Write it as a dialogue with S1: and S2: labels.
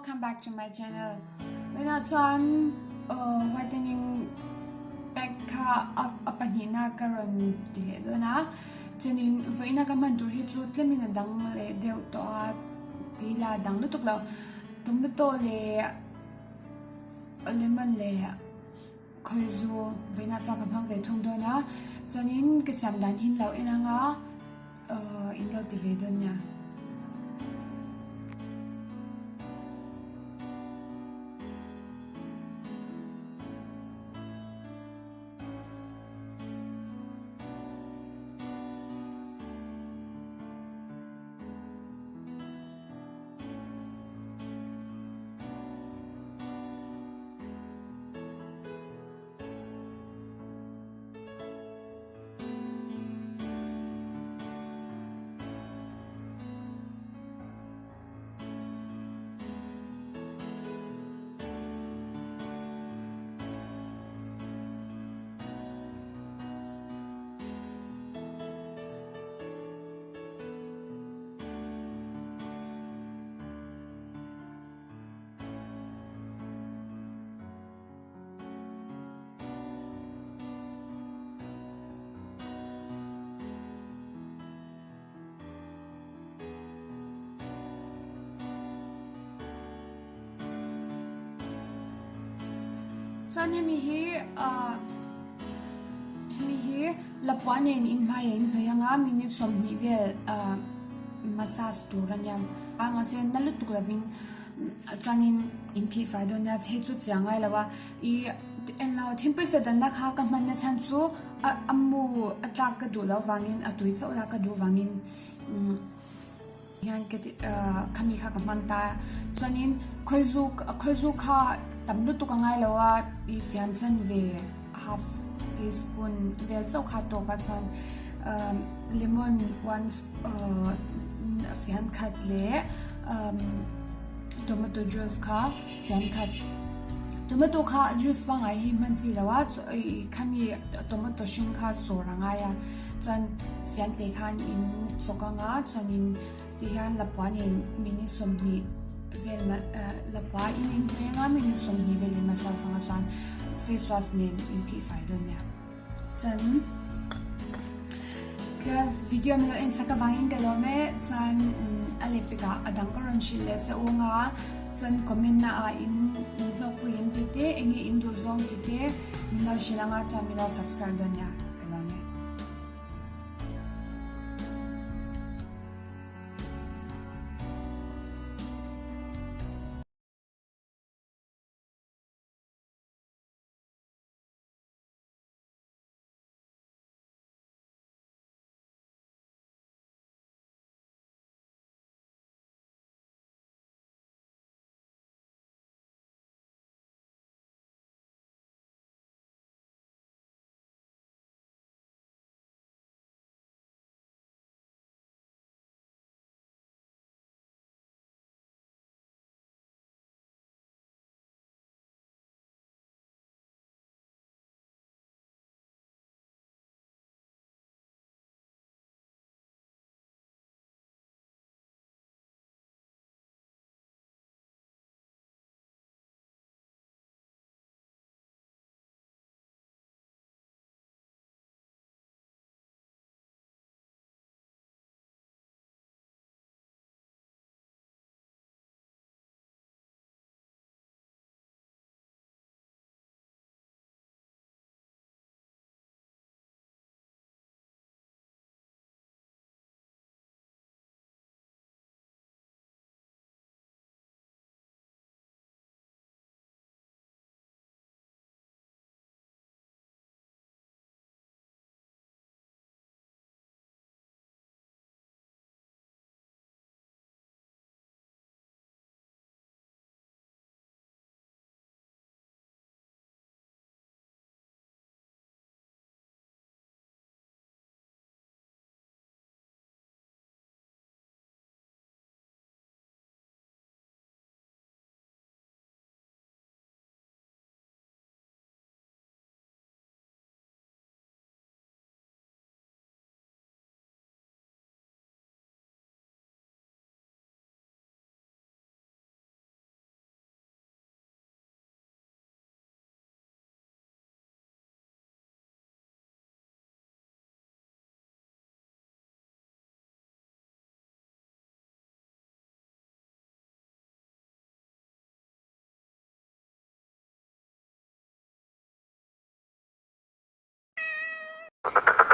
S1: Welcome back to my channel. Tunah chuan whitening pack kha a pahnihna ka rawn ti leh dawn a. Chuanin vawiina ka hman tur hi chu tlemin a dang leh deuh tawh a, ti ila a dang lutuk lo. Tomato leh lemon leh khawizu vawiina chuan ka hmang ve thung dawn a. Chuanin ka siam dan hi in lo en ang a. In lo ti ve dawn nia. Chuan hemi hi ah hemi hi lapua nen inhmai a inhnawih anga minute 20 vel ah massage tur a nia a mahse na lutuk lovin chuanin inphih fai dawn nia hei chu chiang ngai lo a ih englo thingpui fe danna kha ka hmanna chhan chu a a mu a tlak ka duh loh vangin a tui chauh la ka duh vangin umm hian ka ti ah khami kha ka hmang ta a chuanin khawizu khawizu kha tam lutuk a ngai lo a ih fian chan ve half teaspoon vel chauh kha a tawk a chuan ah lemon one ah fian khat leh ah tomato juice kha. Fian khat tomato kha juice pangngai hi hman chi lo a ih khami tomato hring kha sawr a ngai a chuan fian te khan in chawk anga chuanin ti hian lapua nen minute 20 vel lapua in in hnawih anga minute 20 vel in massage anga chuan face wash nen in phih fai dawn nia. Chuan ka video min lo en sak avangin ka lawm e chuan a lehpek ah a dang ka rawn hrilh leh che u anga chuan comment na ah in hlawkpui em tih te eng nge in duh zawng tih te min lo hrilh anga chuan min lo subscribe dawn nia ka lawm e.